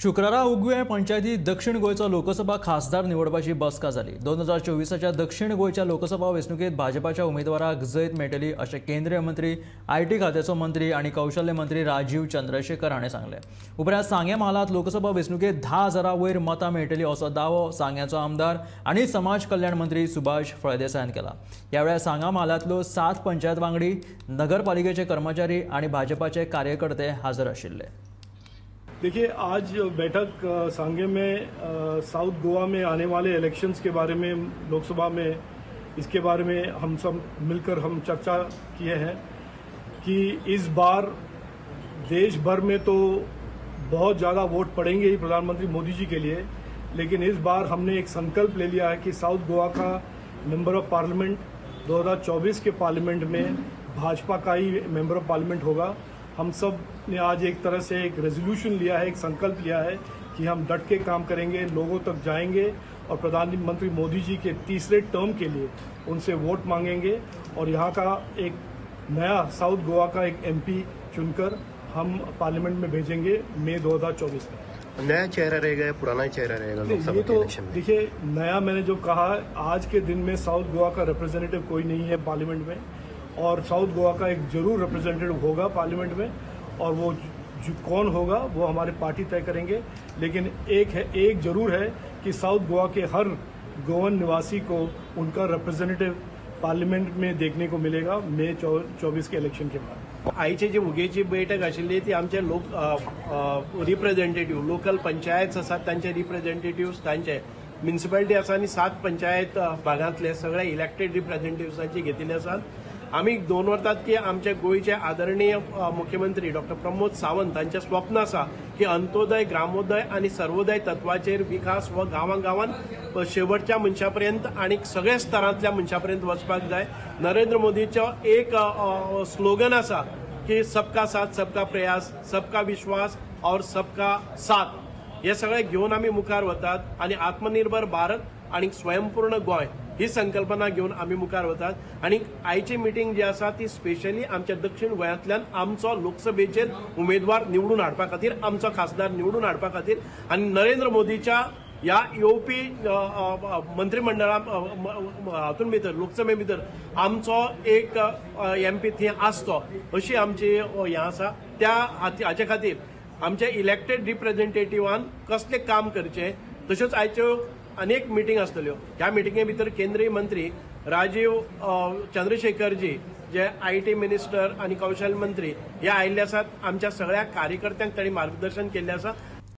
शुक्रारा उगवें पंचायती दक्षिण गोंयचो लोकसभा खासदार निवडपाची बसका जाली. 2024च्या दक्षिण गोंयच्या लोकसभा वेंचणुकेंत भाजपाच्या उमेदवाराक जैत मेळटली अशें केंद्रीय मंत्री, IT खात्याचो मंत्री आनी कौशल्य मंत्री राजीव चंद्रशेखर हाणें सांगलें. उपरांत सांगें म्हालांत लोकसभा वेंचणुकेंत 10,000 वयर मतां मेळटली असो दावो सांग्याचो आमदार आनी समाज कल्याण मंत्री सुभाष फळदेसायान केला. ह्या वेळार सांगा म्हालांतल्यो 7 पंचायत वांगडी, नगरपालिकेचे कर्मचारी आनी भाजपाचे कार्यकर्ते हजर आशिल्ले. देखिए, आज बैठक सांगे में साउथ गोवा में आने वाले इलेक्शंस के बारे में, लोकसभा में इसके बारे में हम सब मिलकर हम चर्चा किए हैं कि इस बार देश भर में तो बहुत ज़्यादा वोट पड़ेंगे ही प्रधानमंत्री मोदी जी के लिए, लेकिन इस बार हमने एक संकल्प ले लिया है कि साउथ गोवा का member of parliament 2024 K parliament में भाजपा का ही मेंबर ऑफ पार्लियामेंट होगा। हम सब ने आज एक तरह से एक रेजोल्यूशन लिया है, एक संकल्प लिया है कि हम डट के काम करेंगे, लोगों तक जाएंगे और प्रधानमंत्री मोदी जी के तीसरे टर्म के लिए उनसे वोट मांगेंगे और यहाँ का एक नया साउथ गोवा का एक एमपी चुनकर हम पार्लियामेंट में भेजेंगे मई 2024 में। नया चेहरा रहेगा या पुराना चेहरा रहेगा लोकसभा ये के तो इलेक्शन में? देखिए, नया मैंने जो कहा, आज के दिन में साउथ गोवा का रिप्रेजेंटेटिव कोई नहीं है पार्लियामेंट में और साउथ गोवा का एक जरूर रिप्रेजेंटेटिव होगा पार्लियामेंट में और वो जो कौन होगा वो हमारे पार्टी तय करेंगे। लेकिन एक जरूर है कि साउथ गोवा के हर गोवन निवासी को उनका रिप्रेजेंटेटिव पार्लियामेंट में देखने को मिलेगा मई 24 के इलेक्शन के बाद। आयची जी उगेची बैठक आशिल्ली ती आमचे लोक रिप्रेझेंटेटिव्ह लोकल पंचायत आसात तांचे रिप्रेझेंटेटिव्ह, तांचे म्युनिसिपालिटी आसा आनी 7 पंचायत भागांतले सगळे इलेक्टेड रिप्रेझेंटेटिव्सांची घेतिल्ले आसात. आमी दवरतात की आमचे गोंयचे आदरणीय मुख्यमंत्री डॉक्टर प्रमोद सावंत हांचें स्वप्न आसा की अंत्योदय, ग्रामोदय आनी सर्वोदय तत्वाचेर विकास हो गांवां गांवांत शेवटच्या मनशा पर्यंत आनी सगळ्या स्तरांतल्या मनशा पर्यंत वचपाक जाय. नरेंद्र मोदीचो एक स्लोगन आसा की सबका साथ, सबका प्रयास, सबका विश्वास और सबका साथ, हे सगळे घेवन आमी मुखार वतात आनी आत्मनिर्भर भारत आनी स्वयंपूर्ण गोंय ही संकल्पना घेवन आमी मुखार वतात. आनी आयची मिटींग जी आसा ती स्पेशली आमच्या दक्षिण गोंयांतल्यान आमचो लोकसभेचेर उमेदवार निवडून हाडपा खातीर, आमचो खासदार निवडून हाडपा खातीर आनी नरेंद्र मोदीच्या ह्या येवपी मंत्रिमंडळा हातून भितर लोकसभे भितर आमचो एक एमपी थंय आसचो अशी आमची हें आसा. त्या हाचे खातीर आमच्या इलेक्टेड रिप्रेझेंटेटिव्हान कसलें काम करचें, तश्योच आयच्यो अनेक मिटींग आसतल्यो. ह्या मिटिंगे भितर केंद्रीय मंत्री राजीव चंद्रशेखरजी जे IT minister आनी कौशल मंत्री हे आयिल्ले आसात. आमच्या सगळ्या कार्यकर्त्यांक तांणी मार्गदर्शन केल्लें आसा.